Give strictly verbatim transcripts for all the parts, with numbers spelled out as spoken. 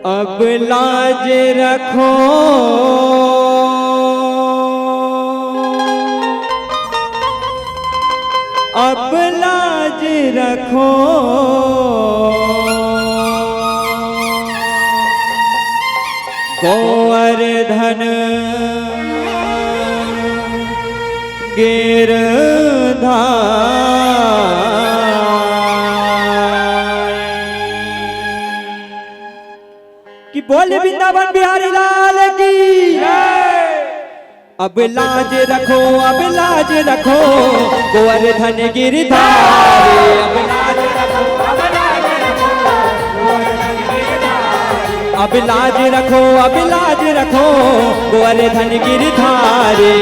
अब लाज रखो, अब लाज रखो, गोवर्धन गिरधारी। कि बोल वृंदावन बिहारी लाल की। अब लाज रखो, अब लाज रखो, गोवर्धन गिरधारी। अब लाज रखो, अब लाज रखो, अब लाज रखो, गोवर्धन गिरधारी।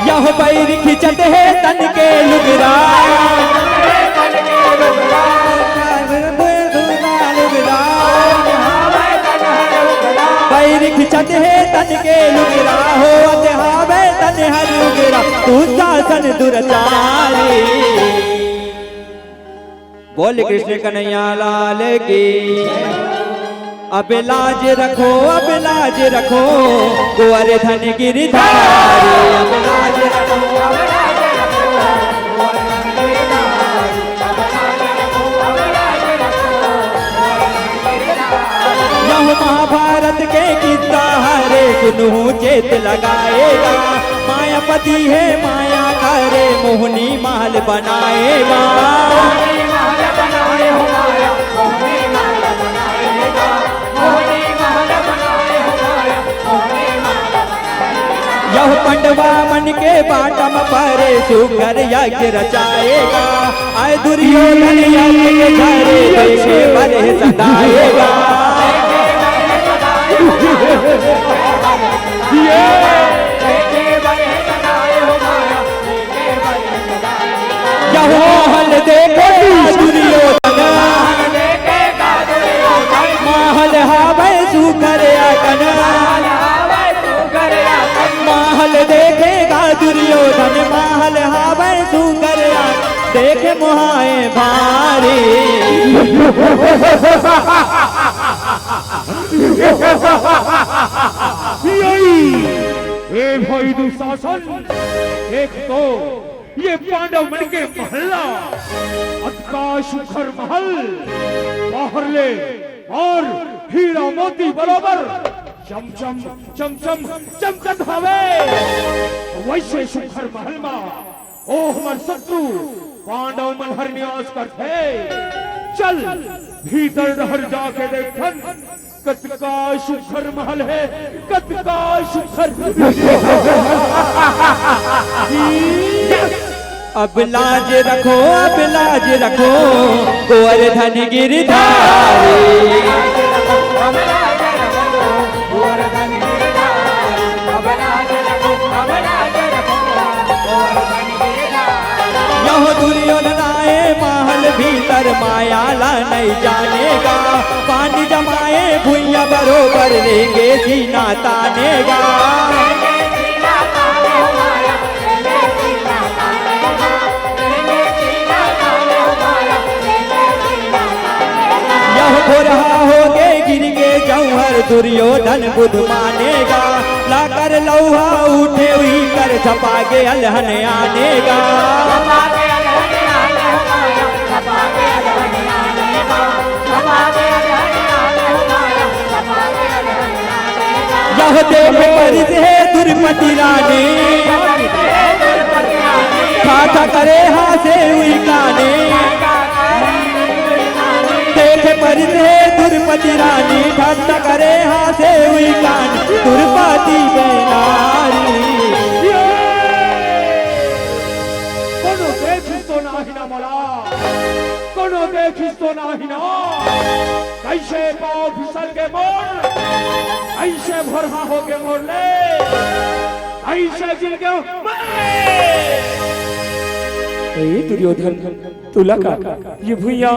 यह बैर खिंचत हे तन के लुगरा। बैर खिंचत हे तन के लुगरा हो, अतहावे तन हर लुगरा, तू शासन दुराचारी। बोल कृष्ण कन्हैया लाल की। अब लाज रखो, अब लाज रखो, गोवर्धन गिरधारी। अब लाज रखो, अब लाज रखो, गोवर्धन गिरधारी। अब लाज रखो, अब लाज रखो, गोवर्धन गिरधारी। यह महाभारत के किस्सा हरे, सुनहु चेत लगाएगा। मायापति है माया करे, मोहनी महल बनाएगा। यह पंडवा मन के बाटम परे, सुघर यज्ञ रचाएगा। आय दुर्योधन यज्ञ के घरे, देखे बरहे सदाएगा। यह महल देखेगा दुर्योधन, महल हावै सुघर अकन। महल देखेगा दुर्योधन, महल हावै सुघर अकन, देखे मोहाए भारी। ए भाई दुशासन, एक तो ये पांडव मन के महला, अतका सुघर महल, बाहर ले और हीरा मोती बरोबर चमचम, चमचम, चमकत हवे। वैसे सुघर महल मा ओ हमर शत्रु पांडव मन हर निवास करथे। चल, भीतर डहर जाके देखथन, कतका सुघर महल हे, कतका सुघर। अब लाज रखो, अब लाज रखो, गोवर्धन गिरधारी। यह दुर्योधन आए महल भीतर, माया ला नहीं जानेगा। पानी जमाए भुइया बरोबर, लेंगे सीना तानेगा। यह भोरहा होगे गिर गे जौहर, दुर्योधन बुध मानेगा। लाकर लौहा उठे उही कर, छपा गे अलहन आनेगा। यह देख परिस हे दुरपति रानी, ठाठा करे हाँसे उही कानी। देख परिस हे दुरपति रानी, ठाठा करे हाँसे उही कानी। दुरपति बेनारी। कोनो देखिस तो नाही ना मोला, कोनो देखिस तो नाही ना। कइसे पाँव फिसल गे मोर, कइसे भोरहा होगे मोर ले, कइसे गिर गेंव मैं। ए दुर्योधन, तोला का ये भुइयां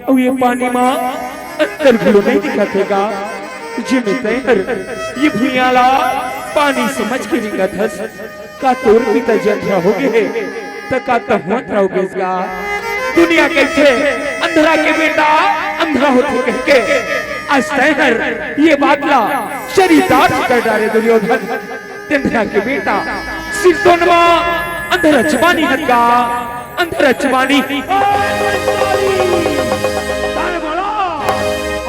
अउ ये पानी मा अंतर घलो नइ दिखत हे गा? जेमे तैं हर ये भुइयां ला पानी समझ के रेंगत हस, का तोर पिता जी अंधरा होगे हे, त का तहूँ अंधरा होगेस गा? दुनिया कहिथे, अंधरा के बेटा अंधरा होथे कहिके। आज तैं हर ये बात ला चरितार्थ कर डारे दुर्योधन। अंधरा के बेटा सिरतोन मा अंधरा जबानी हत गा, अंधरा जबानी। ए पंचाली, तैं बड़ा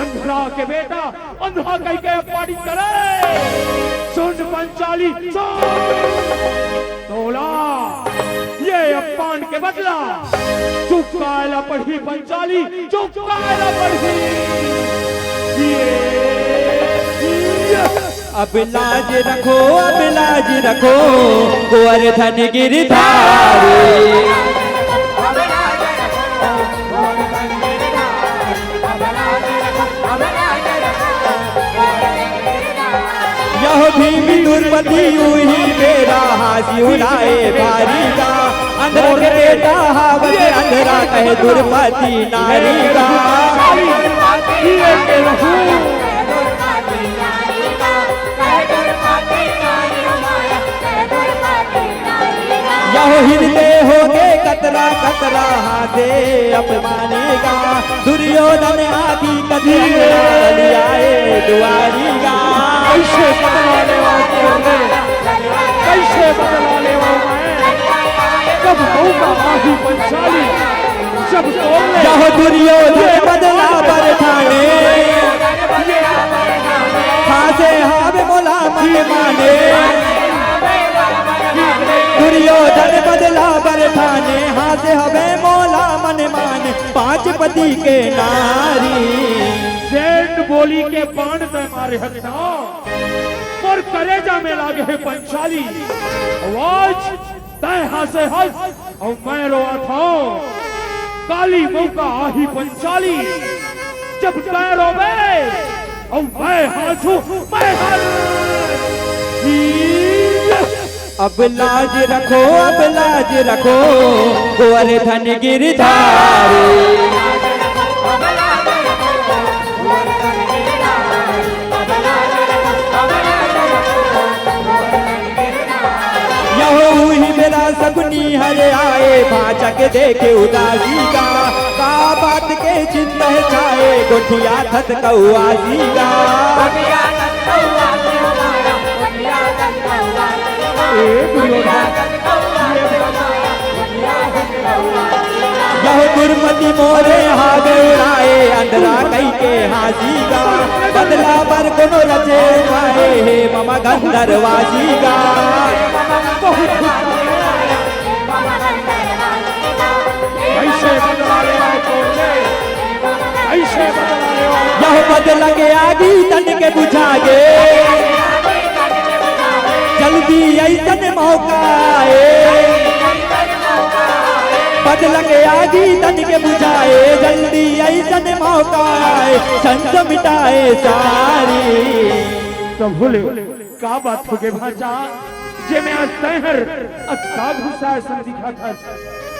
अंधरा के बेटा अंधरा कहिके अपमानित करे। सुन पंचाली, सुन। तोला ये अपमान के बदला चुकाए ला पड़ही पंचाली, चुकाए ला पड़ही। ये, ये। अब लाज रखो, अब लाज रखो, गोवर्धन गिरधारी। यह भीम दुर्मति उही बेरा हासि उड़ाए भारी गा। अंधरा के बेटा हावत अंधरा कहे दुर्मति नारी गा। यह हिरदे होगे कतरा कतरा हाथे अपमानी गा। दुर्योधन आदि कथे आए दुआरी गा। कैसे बदला लेवा तोर ले, कैसे बदला लेवा मैं, जब मौका आही पंचाली, जब तोर ले। यह दुर्योधन बदला बर ठाने, हासे हावे मोला मन माने। दुर्योधन बदला बर ठाने, हासे हवे मोला मन माने। पांच पति के नारी। जेन बोली के बाण तैं मारे हस ना, मोर करेजा में लागे हे पंचाली। आज तैं हासे हस अउ मैं रोवत हंव। काली मौका आही पंचाली, जब तैं रोबे अउ मैं हासहूं, मैं हासहूं। अब लाज रखो, अब लाज रखो, गोवर्धन गिरधारी। यहो उही बेरा सकुनी हर आए, भांचा के देखे उदासी गा। का बात के चिंता हे छाए, गोठियाथस कौआसी गा। ए दुर्योधन, यह दुर्मति मोरे हावे उड़ाए, अंधरा कहिके हासी गा। बदला बर कोनो रचे उपाए, हे मम गंधर्वासी गा। बहुत कैसे बदला लेवा तोर ले? कैसे बदला लेवा? यह बदला के आगी तन के बुझा गे, जल्दी अइसन मौका आए। बदला के आगी तन के बुझाए, जल्दी अइसन मौका आए, संस मिटाए सारी। तो भूले का बात होगे भांचा, जेमे आज तैं हर अतका गुस्सा असन दिखत हस।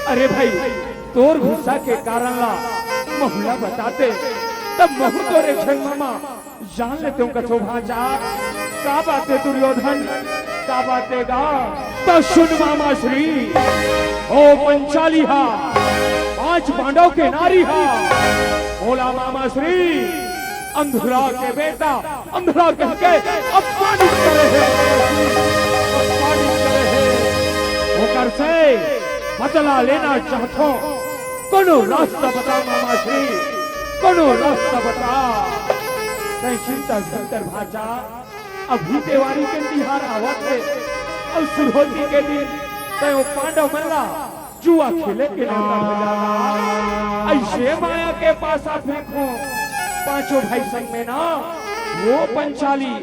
अरे भाई, तोर गुस्सा के कारण ला महूं ला बताते, तब महूं तोर एक झन मामा जान लेतेंव कथों भांचा। का बात हे दुर्योधन, का बात हे गा? त सुन मामा श्री, ओ पंचाली हा, पांच पांडव के नारी हा, मोला मामा श्री, अंधरा के बेटा अंधरा कहिके अपमानित करे हे, अपमानित करे हे। ओकर से बदला लेना चाहथों। कोनो रास्ता बता मामा श्री, कोनो रास्ता बता। तैं चिंता झन कर भांचा, अभी देवारी के तिहार आवत हे, अउ सुरहोती के दिन तैं ओ पांडव मन ला जुआ खेले के नेवता भेजा गा। अइसे माया के पासा फेंकहूं, पांचों भाई संग में ना, वो पंचाली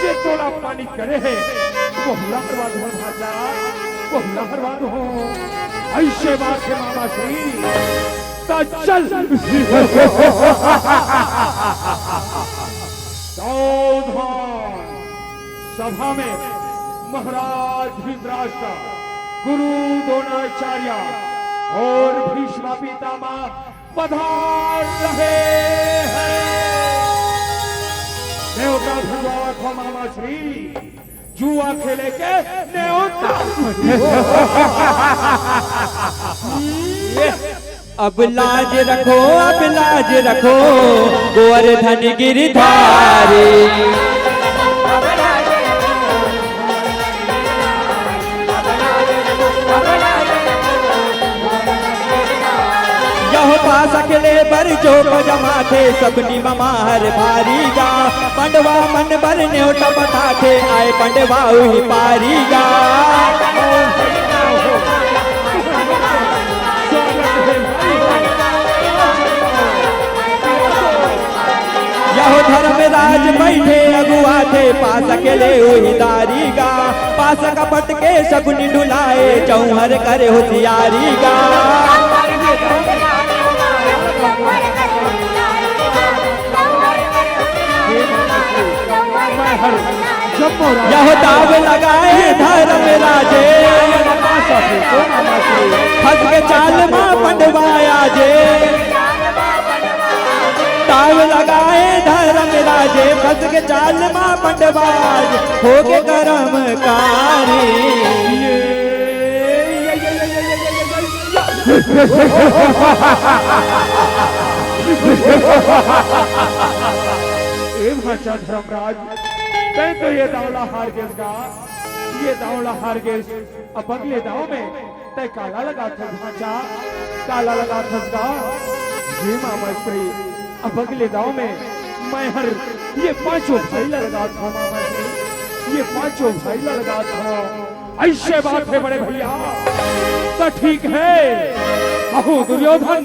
जे तोला अपमानित करे हे, वहू ला हरवा दूं भांचा, वहू ला हरवा दूं। अइसे बात हे मामा श्री, त चल। सावधान। सभा में महाराज धृतराष्ट्र, गुरु द्रोणाचार्य अउ भीष्म पितामह पधार रहे हैं। नेवता भिजवावत हों मामा श्री, जुआ खेले के नेवता। ये अब लाज रखो, अब लाज रखो, गोवर्धन गिरधारी। यहो पासक ले बर जो पजमाथे, सकुनि ममा हर भारी गा। पंडवा मन बर नेवता पठाथे, आए पंडवा उही पारी गा। यहो धर्मराज बैठे अगुआथे, पासक ले उही दारी गा। पासक पट के सकुनि डुलाए, चौहर करे होशियारी गा। यहो दाव लगाए धर्मराजे, फंस के चाल मा पंडवा आजे। दाव लगाए धर्मराजे, फंस के चाल मा पंडवा आजे, होगे करम कारी। ए भांचा धर्मराज, तैं तो ये दाव ला हार गेस गा, ये दाव ला हार गेस। अब अगले दाव में तैं काला लगाथस भांचा, काला लगाथस गा। जी मामा श्री, अब अगले दाव में मैं हर ये पांचों भाई ला लगात हंव मामा श्री, ये पांचों भाई ला लगात हंव। अइसे बात हे बड़े भइया, त ठीक हे। कहूं दुर्योधन,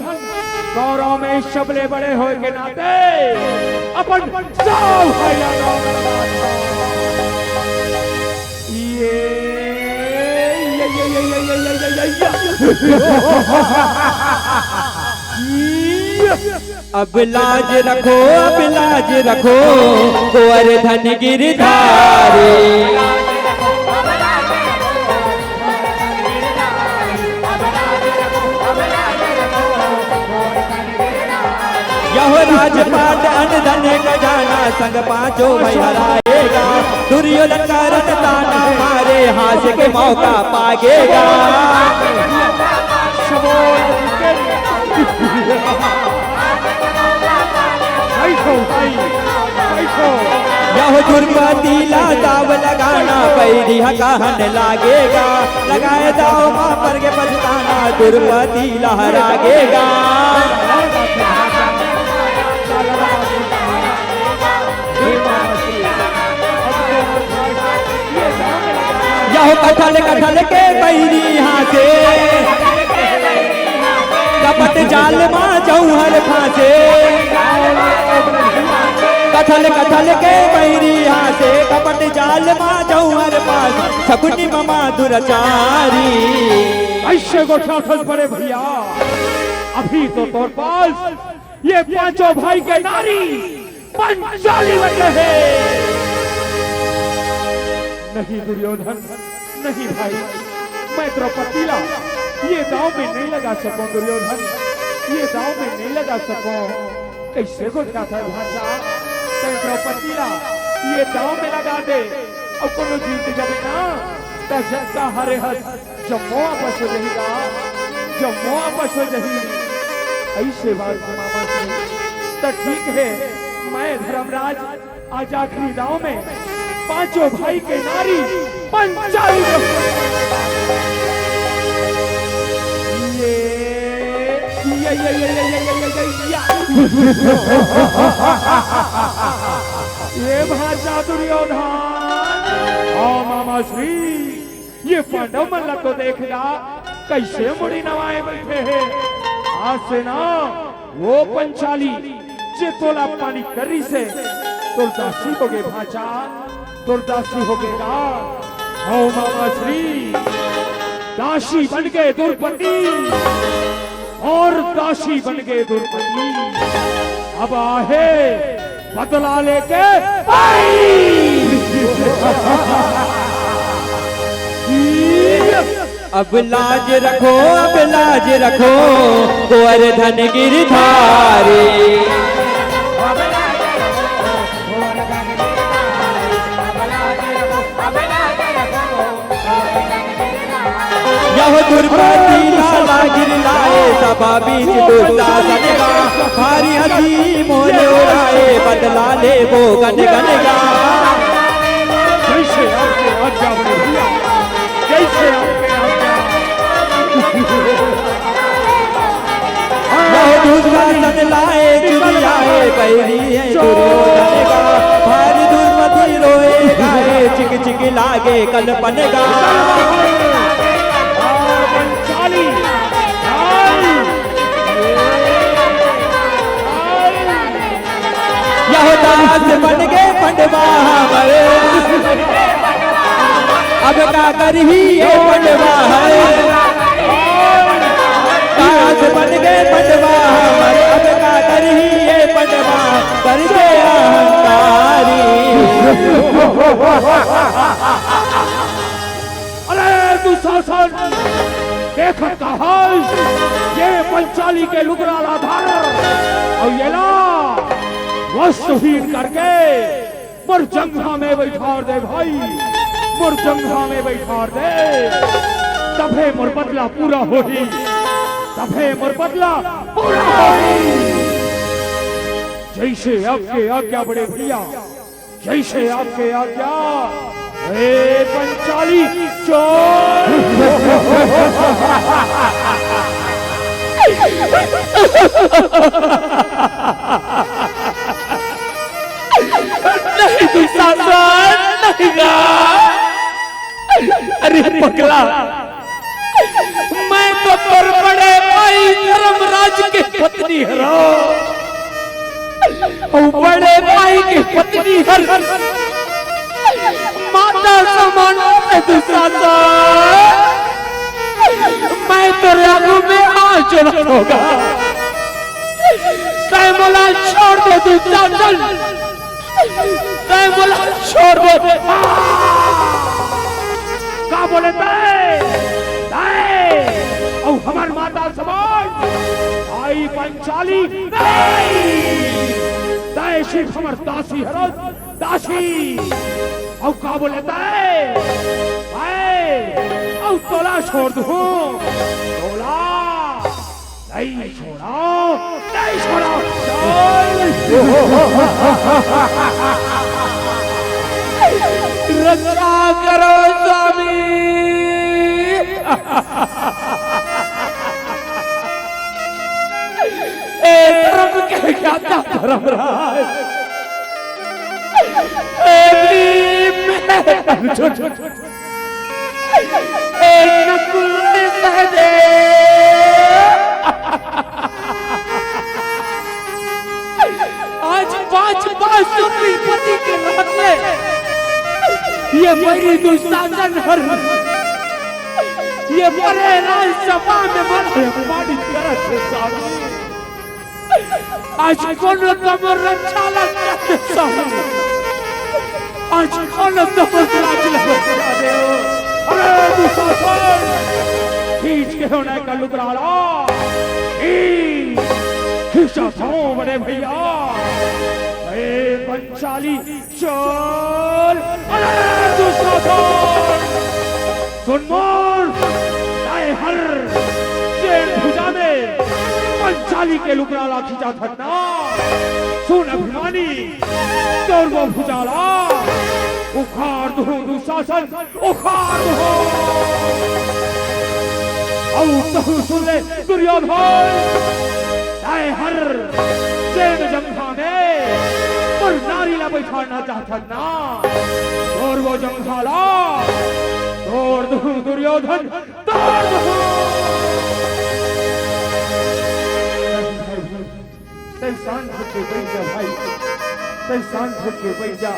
कौरव में सबले बड़े होय के नाते अपन सब भाई ला गाँव में बांट दो। ये, ये, ये, ये। अब लाज रखो, अब लाज रखो, गोवर्धन गिरधारी। यहो राजपाट अन धन खजाना, संग पांचों भाई हराएगा। दुर्योधन करण ताना मारे, हांसे के मौका पागेगा। बैठो भाई, बैठो। यहो द्रौपदी ला दाव लगाना, बैरी ह कहन लागेगा। लगाए दाव मा पर के पछताना, द्रौपदी लहरागेगा। यहो कठल कठल के बैरी हांसे, कपट जाल मा जौहर फांसे। कठल कठल के बैरी हांसे, कपट जाल मा जौहर फांसे। सकुनि ममा दुराचारी। अइसे गोठियाथस बड़े भइया, अभी तो तोर पास ये पांचों भाई के नारी पंचाली बइठे हे। नहीं दुर्योधन, नहीं भाई, मैं द्रौपदी ला ये दाव में नइ लगा सकंव दुर्योधन, ये दाव में नइ लगा सकंव। कइसे गोठियाथस भांचा, तैं द्रौपदी ला ये दाव में लगा दे, अउ कोनो जीत जाबे ना, त जतका हारे हस जम्मो आपस हो जही गा, जम्मो आपस हो जही। अइसे बात हे मामा श्री। त ठीक हे, मैं धर्मराज आज आखिरी दाव में पांचों भाई के नारी पंचाली ये, ये, ये, ये, ये, ये, ये, ये, ये, ये, ये। ये भांचा दुर्योधन, हाँ मामा श्री, ये पांडव मन ला तो देख गा, कइसे मुड़ी नवाए बइठे हे। आज से ना वो पंचाली जे तोला अपमानित करिस हे, तोर दासी होगे भांचा, तोर दासी होगे गा। हव मामा श्री, दासी बन गे द्रौपदी। अउ दासी बन गे द्रौपदी, अब आहे बदला लेके आई। अब लाज रखो, अब लाज रखो, गोवर्धन गिरधारी। यहो द्रौपदी ला लाज गिर लाए सभा बीच दुशासन का, भारी हंसी मोर उड़ाए, बदला लेबो गन गन का। जैसे आपके आज्ञा बड़े भैया, जैसे आपके आज्ञा। वह दुशासन लाए चुरियाए, बैरी है दुर्योधन का, भारी दुर्मति रोए गाए, चिक चिक लागे कलपन का। यह दास बन गए पंडवा हमारे, अब का करही ये पंडवा हमारे। दास बन गए पंडवा हमारे, अब का करही ये पंडवा, कर दे अहंकारी। अरे दुशासन, देखत का हस, ये पंचाली के लुगरा ला धर, अउ येला वस्त्रहीन करके मोर जंघा में बइठार दे भाई, मोर जंघा में बइठार दे, तभे मोर बदला पूरा होही, तभे मोर बदला पूरा होही। जैसे आपके आज्ञा बड़े भैया, जैसे आपके आज्ञा। ए पंचाली चोर। नहीं दुशासन, नहीं गा। अरे पगला, मैं तो तोर बड़े भाई धर्मराज के पत्नी हरंव। अउ बड़े भाई के पत्नी हर माता समान हे दुशासन। मैं तोर आगू में हाथ जोड़त हंव गा, तैं मोला छोड़ दे दुशासन। तैं मोला छोड़ दे। का बोले तैं? तैं अउ हमर माता समान दाई पंचाली नहीं। तैं सिर्फ हमर दासी हरस, दासी। अउ का बोले तैं? तैं अउ तोला छोड़ दूं। तोला नहीं छोड़ा, नहीं छोड़ा। रक्षा करो स्वामी। ए धर्म के ज्ञाता धर्मराज, ए भीम, ए नकुल सहदेव, आज पांच पांच सुरवीर पति के रहते ये बैरी दुशासन हर ये बड़े राजसभा में बड़ा अपमानित करत हे स्वामी। आज कोनो तमर रक्षा ला करत हे स्वामी। आज कोनो तमर राज ला करत हे। अरे दुशासन, खींच के होने का लुगरा ला। ई खींचा था बड़े भैया। ए पंचाली चल, अरे दुशासन, सुन मोर, तैं हर जेन भुजा में पंचाली के लुगरा ला खींचा था ना, सुन अभिमानी, तोर वो भुजा ला उखाड़ दूं दुशासन, उखाड़ दूं। अउ तहूं सुन ले दुर्योधन, तैं हर जेन जंघा में मोर नारी ला बइठारना चाहत हस ना, तोर वो जंघा ला तोड़ दूं दुर्योधन, तोड़ दूं। तैं शांत होके बइठ जा भाई, तैं शांत होके बइठ जा।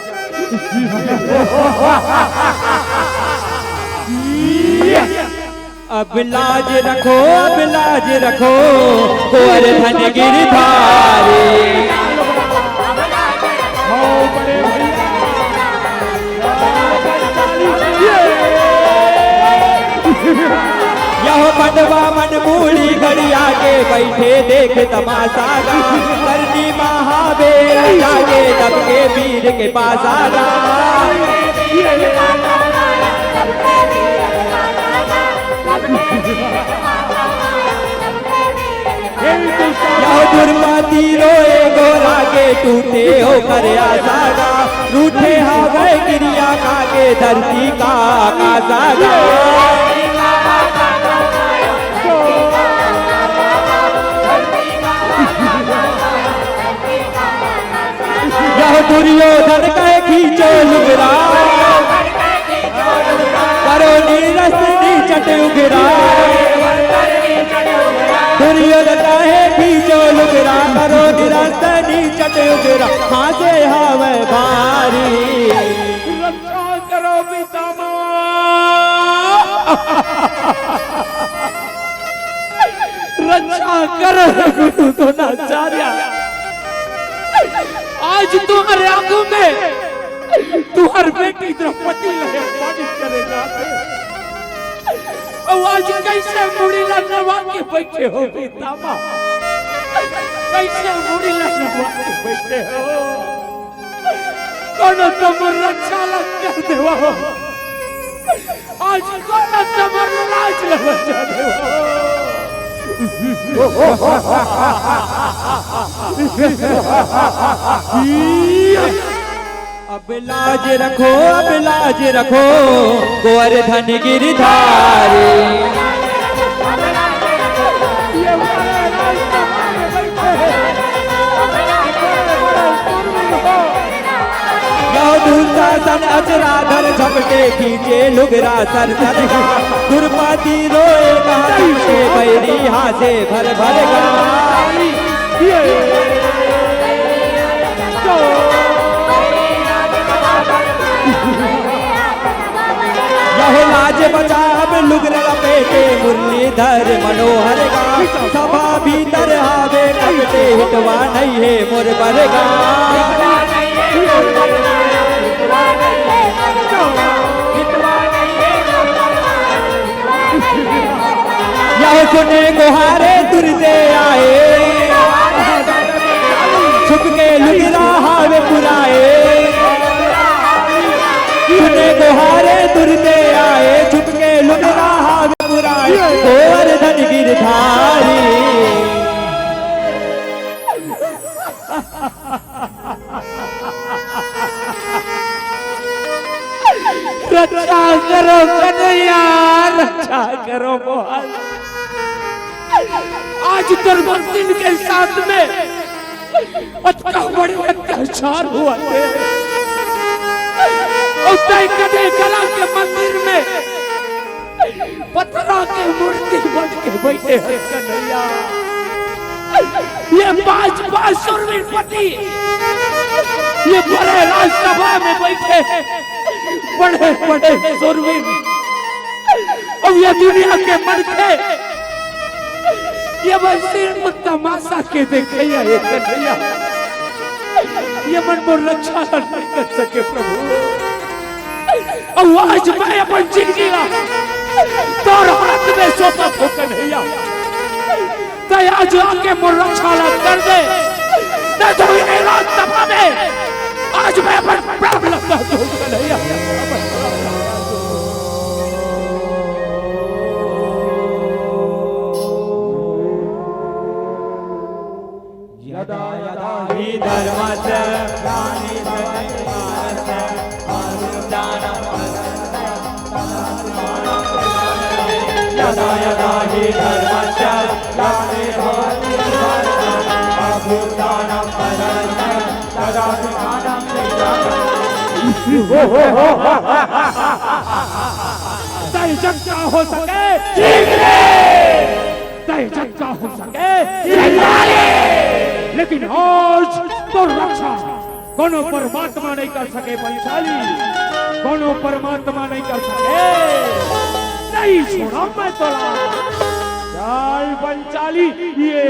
अब लाज रखो, अब लाज रखो, कुंवर धन गिरधारी। यह पंडवा मन मूड़ी गड़िया के, बइठे देखे तमाशा गा। करनी महावीर जागे, दबके वीर के पासा गा। दुर्मति रोए गोरा के टूटे ओकर आशा गा, रूठे हवय किरिया खा के धरती का आकाशा गा। यह दुर्योधन कहे खींचो लुगरा, करो निरस्त नीचट उगरा। दुर्योधन कहे खींचो लुगरा, करो निरस्त नीचट उगरा। हाँसे हवय भारी। रक्षा करो पितामह। रक्षा कर गुरु द्रोणाचार्य। आज तुम्हारे आगू में तुम्हार बेटी द्रौपदी ला अपमानित करे जात हे। अउ आज कइसे मुड़ी ला नवा के बइठे हो पितामह? कइसे मुड़ी ला नवा के बइठे हो? कोनो तो मोर रक्षा ला कर देवा हो। आज कोनो तो मोर लाज ला बचा देवा हो। अब लाज रखो, अब लाज रखो, गोवर्धन गिरधारी। यह दुशासन अचराधर झपटे खींचे लुगरा सर सर गा। दुर्मति रोए कहा से बैरी हाँसे भर भर गा। यह लाज बचाब लुगरा लपेटे मुरलीधर मनोहर गा। सभा भीतर हावे कपटे हितवा नहीं हे मोर बरगा। यह सुने गोहारे तुरते आए, छुप के लुगरा हावे पुराए। सुने गोहारे तुरते आए, छुप के लुगरा हावे पुराए। गोवर्धन गिरधारी। रक्षा करो कन्हैया, रक्षा करो मोहन। आज दुर्मतिन के साथ में अतका बड़े अत्याचार होवत हे। अउ तैं कदे कला के मंदिर में पथरा के मूर्ति बन के बइठे हस कन्हैया। ये पांच, पांच सुरवीर पति, ये बड़े राजसभा में बइठे, बड़े, बड़े सुरवीर। अब ये दुनिया के मनखे, ये बस सिर्फ तमाशा के देखइया हे कन्हैया। ये मन मोर रक्षा नहीं कर सके प्रभु। अउ आज मैं अपन जिंदगी ला तोर हाथ में सौंपत हों कन्हैया। तैं आज आके मोर रक्षा ला कर दे, नहीं तो ये राजसभा में आज मैं अपन प्राण लगा दूं कन्हैया। यदा यदा हि धर्मस्य ग्लानिर्भवति भारत, अभ्युत्थानं पदं यदा यदा हि धर्मस्य ग्लानिर्भवति भारत, अभ्युत्थानं पदं तदात्मानं सृजाम्यहम्। तैं जग का हो सके, तैं जग का हो सके, लेकिन आज तोर रक्षा कोनो परमात्मा नहीं कर सके पंचाली, कोनो परमात्मा नहीं कर सके। नहीं छोड़ा मैं तोला। चल पंचाली, ये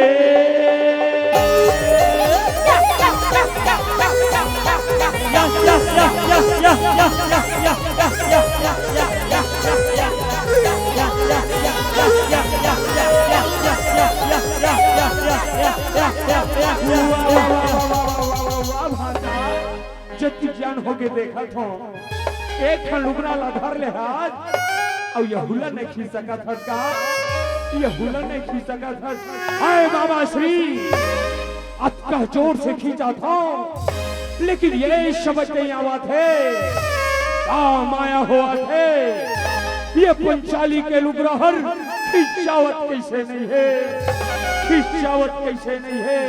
जति ज्ञान होके देखत हो, एक ठन लुगरा ला धर ले हाथ, अउ यहू ला नहीं खींच सकत हस का? ये हुला नहीं खींच सकत हस। हाय बाबा श्री, अतका जोर से खींचा था, लेकिन ये शब्द नहीं आवत हे। का माया होवत हे? ये पंचाली के लुगरा हर खिंचावत कैसे नहीं हे, खिंचावत कैसे नहीं हे?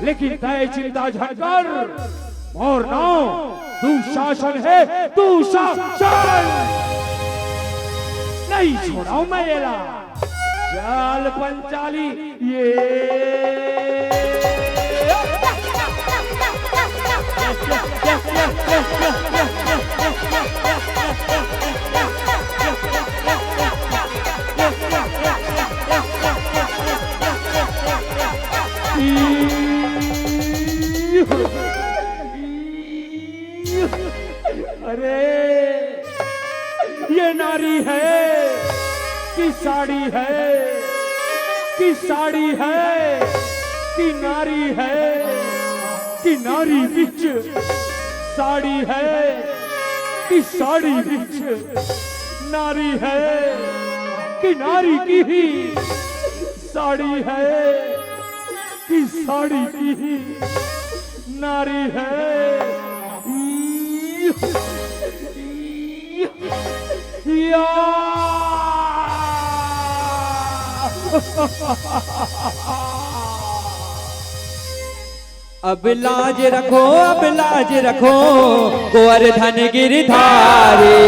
लेकिन तय चिंता झन कर, मोर नाव दुशासन हे, दुशासन। नहीं छोड़ाव मैं एला। चल पंचाली, ये। अरे, ये नारी है कि साड़ी है, कि साड़ी है कि नारी है, कि नारी बीच साड़ी है, कि साड़ी बीच नारी है, कि नारी की ही साड़ी है, कि साड़ी की ही नारी है। या। अब लाज रखो, अब लाज रखो, गोवर्धन गिरधारी।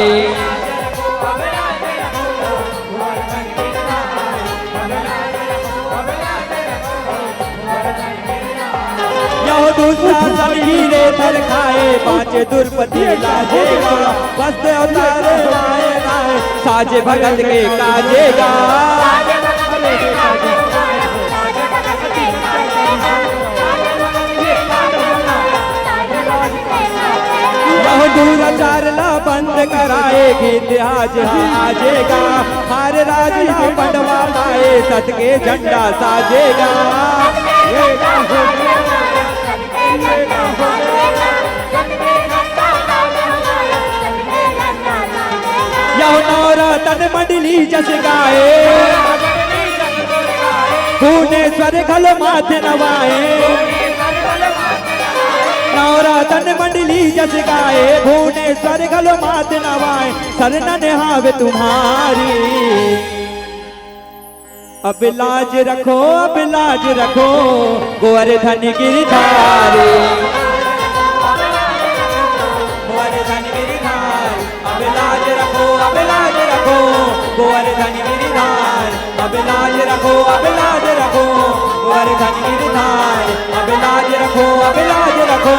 यहो दुशासन गिरे थर खाए, बाँचे द्रुपदी लाजे गा। वस्त्र उतारे लाए लाए, साजे भगत के काजे गा। यहो दुराचार ला बंद कराए, गीत आज ही आजे गा। हर राज ला बंटवा पाए, सत के झंडा साजे गा। यहो नवरतन मंडली जस गाए, भुवनेश्वर घलो माथ नवाए। नवरतन मंडली जस गाए, भुवनेश्वर घलो माथ नवाए। शरणन हावे तुम्हारी। अब लाज रखो, अब लाज रखो, गोवर्धन गिरधारी। गोवर्धन गिरधारी, अब लाज रखो, अब लाज रखो, गोवर्धन गिरधारी। अब लाज रखो, अब लाज रखो, गोवर्धन गिरधारी। अब लाज रखो, अब लाज रखो,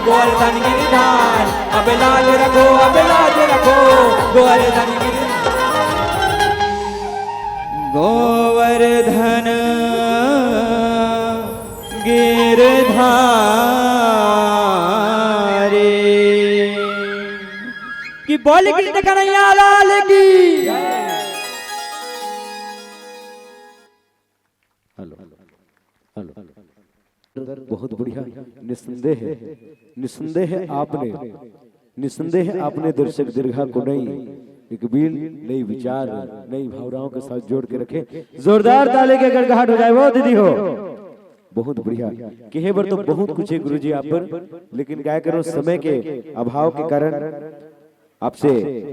गोवर्धन गिरधारी। अब लाज रखो, अब लाज रखो, गोवर्धन गिरधारी। गोवर्धन गिरधारी। कि बोल कृष्ण कन्हैया लाल की। Hello, hello. बहुत बढ़िया। निसंदेह, निसंदेह आपने, निसंदेह आपने दर्शक दीर्घा को नई एक बीन, नई विचार, नई भावनाओं के साथ जोड़ के रखे। जोरदार ताली के गड़गड़ाहट हो जाए, वो दीदी हो। बहुत बढ़िया। कहे बर तो बहुत कुछ है गुरुजी आप पर, लेकिन काय करो, समय के अभाव के कारण आपसे